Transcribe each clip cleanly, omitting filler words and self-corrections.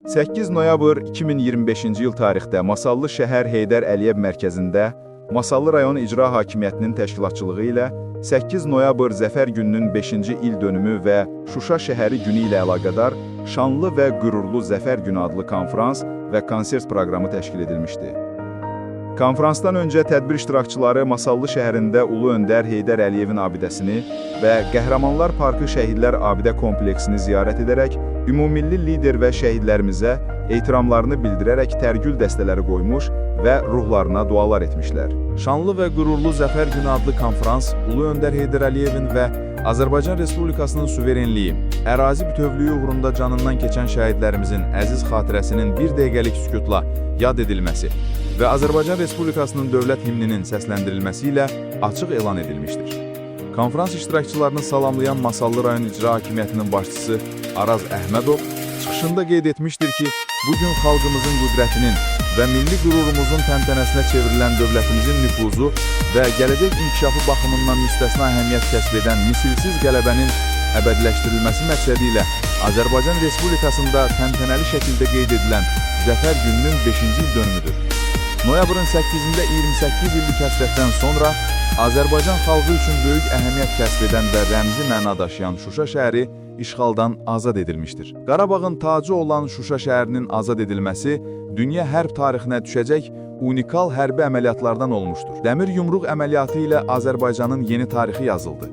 8 noyabr 2025-ci il tarixdə Masallı şəhər Heydər Əliyev mərkəzində Masallı rayon İcra Hakimiyyətinin təşkilatçılığı ilə 8 noyabr Zəfər gününün 5-ci il dönümü və Şuşa şəhəri günü ilə əlaqədar Şanlı və Qürurlu Zəfər Günü adlı konfrans və konsert proqramı təşkil edilmişdi. Konfransdan öncə tədbir iştirakçıları Masallı şəhərində Ulu Öndər Heydər Əliyevin abidəsini və Qəhrəmanlar Parkı Şəhidlər Abidə kompleksini ziyarət edərək ümummilli lider və şəhidlərimizə ehtiramlarını bildirərək tərgül dəstələri qoymuş və ruhlarına dualar etmişlər. Şanlı və Qürurlu Zəfər Günü adlı konfrans Ulu Öndər Heydər Əliyevin və Azərbaycan Respublikasının suverenliyi, ərazi bütövlüyü uğrunda canından keçən şəhidlərimizin əziz xatirəsinin bir dəqiqəlik sükutla yad edilməsi və Azərbaycan Respublikasının dövlət himninin səsləndirilməsi ilə açıq elan edilmişdir. Konfrans iştirakçılarını salamlayan Masallı rayon İcra Hakimiyyətinin başçısı Araz Əhmədov çıxışında qeyd etmişdir ki, bu gün xalqımızın qüdrətinin və milli qürurumuzun təntənəsinə çevrilən dövlətimizin nüfuzu və gələcək inkişafı baxımından müstəsna əhəmiyyət kəsb edən misilsiz qələbənin əbədiləşdirilməsi məqsədi ilə Azərbaycan Respublikasında təntənəli şəkildə qeyd edilən Zəfər gününün 5-ci il dönümüdür. Noyabrın 8-də 28 illik həsrətdən sonra Azərbaycan xalqı üçün böyük əhəmiyyət kəsb edən və rəmzi məna daşıyan Şuşa şəhəri işğaldan azad edilmişdir. Qarabağın tacı olan Şuşa şəhərinin azad edilməsi dünya hərb tarixinə düşəcək unikal hərbi əməliyyatlardan olmuşdur. Dəmir yumruq əməliyyatı ilə Azərbaycanın yeni tarixi yazıldı.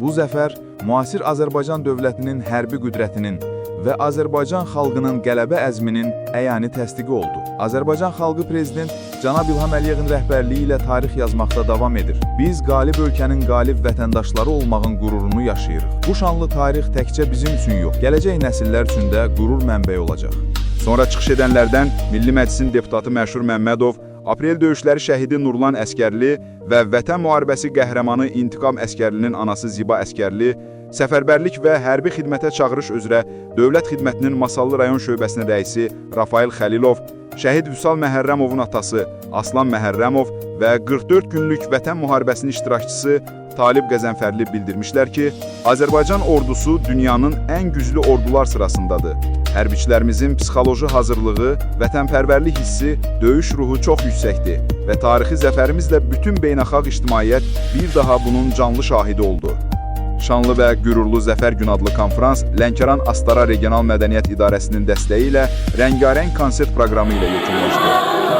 Bu zəfər müasir Azərbaycan dövlətinin hərbi qüdrətinin və Azərbaycan xalqının qələbə əzminin əyani təsdiqi oldu. Azərbaycan xalqı prezident cənab İlham Əliyevin rəhbərliyi ilə tarix yazmaqda davam edir. Biz qalib ölkənin qalib vətəndaşları olmağın qürurunu yaşayırıq. Bu şanlı tarix təkcə bizim üçün yox, gələcək nəsillər üçün də qürur mənbəyi olacaq. Sonra çıxış edənlərdən Milli Məclisin deputatı Məşhur Məmmədov, Aprel döyüşləri şəhidi Nurlan Əsgərli və Vətən müharibəsi qəhrəmanı İntiqam Əsgərlinin anası Ziba Əsgərli, səfərbərlik və hərbi xidmətə çağırış üzrə Dövlət Xidmətinin Masallı rayon şöbəsinin rəisi Rafael Xəlilov, şəhid Vüsal Məhərrəmovun atası Aslan Məhərrəmov və 44 günlük Vətən müharibəsinin iştirakçısı Talib Qəzənfərli bildirmişlər ki, Azərbaycan ordusu dünyanın ən güclü ordular sırasındadır. Hərbiçilərimizin psixoloji hazırlığı, vətənpərvərlik hissi, döyüş ruhu çox yüksəkdir və tarixi zəfərimizlə bütün beynəlxalq ictimaiyyət bir daha bunun canlı şahidi oldu. Şanlı və Qürurlu Zəfər Günü adlı konfrans Lənkəran Astara Regional Mədəniyyət İdarəsinin dəstəyi ilə rəngarəng konsert proqramı ilə yekunlaşdı.